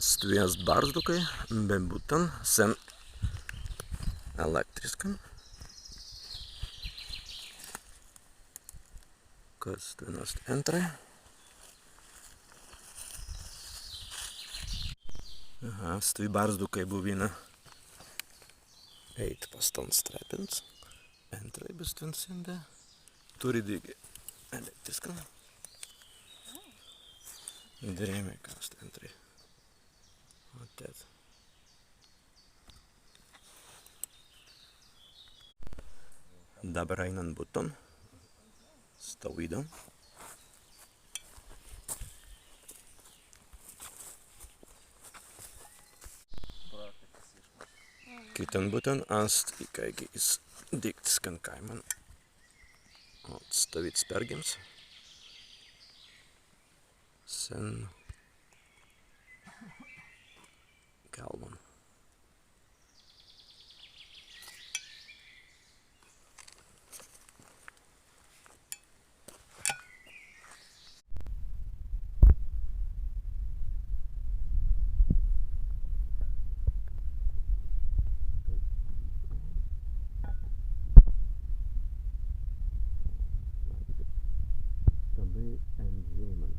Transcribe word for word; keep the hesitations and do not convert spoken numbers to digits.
Stwi ast barzdukai be buttan sen elektriskan. Kas stwen ast entrai? Aha, stwi barzdukai buwinna ēit pa stans trepins. Entrai be stwen sīndi. Turri dīgi elektriskan. Dirēimai, kas ast entrai. Ot tēt. Dabber aīnan buttan. Stawīdan. Kittan buttan ast ikāigi iz dīktiskan kāiman. Ot stawīds pergims. Sen kalwan. Stwi en zēiman.